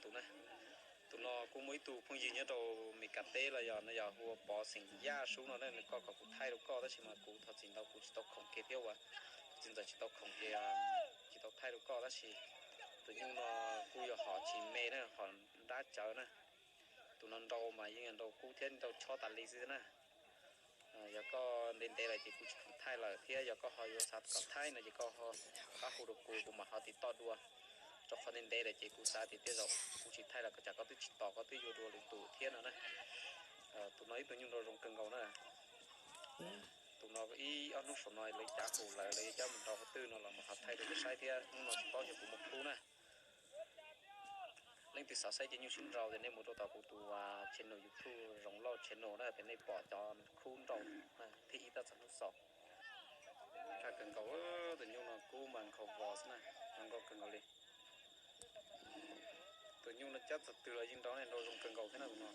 Tus na, tus no kuj muaj ib tug phooj ywg nyob rau Meskas teb los yog no yog hu ua Pov xeem Yaj Sub no na, nws koj kom kuv thaij rau koj tab sis mas kuv thov txim ntau kuv tsis tau khoom kiag thiab uas thov txim ntxawm tsis tau khoom kiag tsis tau thaij rau koj tab sis tus nyuj no kuj yog hom tsis me na, hom nrab cawv na. Tus no nrau mas yeej yog nrau kub thiab nrau chob tas li xwb na. Yog koj ntev ntev lawm ces kuv tsis khoom thaij lawm thiab yog koj ho yuav xav kom thaij no ces koj ho pab hu rau kuv, kuv mam ho tiv toj dua. Rau qhov ntev ntev lawm ces kuv xav tias tej zaum kuv tsis thaij lawm tsam koj twb tsis tos koj twb yuav dua lwm tus thiab no na. Tus no ib tug nyuj nrau zoo kawg nkaus na. Tus no ib ob hnub saum no lawv cav hum lawm lawv yuav coj mus nrau qhov twg no los mam ho thaij rau nej saib thiab hnub no tsis paub xyov kuv muaj khub na. Leej twg xav saib cov nyuj sib nrau ces nej mus rau tom kuv tus channel YouTube Zoov Lauj channel na ces nej pom cov khub nrau thib ib tab txog hnub xaus. Kaj kawg nkaus, tus nyuj no kub mas nkhaus vos xwb na, zoo nkauj kawg nkaus li. Tus nyuj no cab txog twg los yeej nrau ne, nrau zoo kawg nkaus thiab na tus no.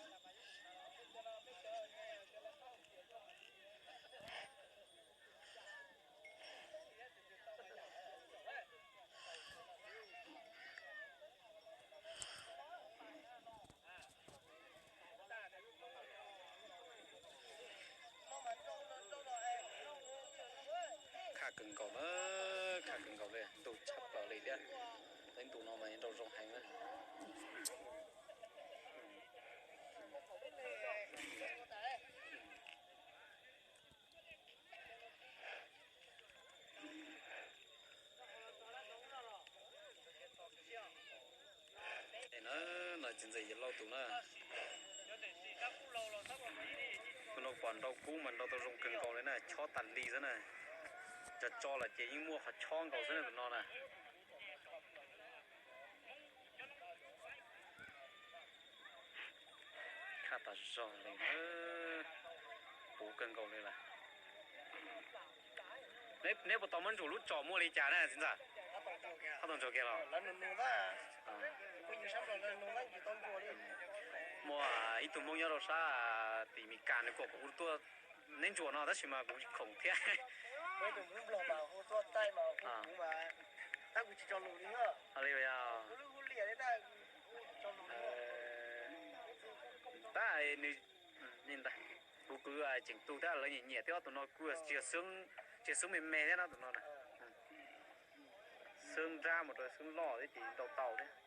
Kaj kawg nkaus na, kaj kawg nkaus li, ntug tshaj plaws li thiab. Leej tus no mas nrau zoo heev na. No txiv ntxawm Yawg Lauj tus na. Tus no pom nrau kub mas nrau tau zoo kawg nkaus li na, chob tas li xwb na. Cov tso lawm ces yeej muaj qhov chob nkaus xwb na tus no na. Kaj tas zog li, puv kawg nkaus li lawm. Neb puas tau muab ntsuas lub tsom muaj li cas na txiv ntxawm? Hab tau ntsuas kiag los? Muaj ib tug Hmoob nyob rau sab tim Mes Kas nws kom kuv tuaj neb ntsuas no tab sis mas kuv tsis khoom thiab. Li, tab nws, kuv kwv tseem tu thiab lawv nyiam nyiam thiab, tus no kuj tsis yog xeeb me me thiab no tus no. Xeeb nrab mus rau xeeb loj thiab ces nrau tau thiab.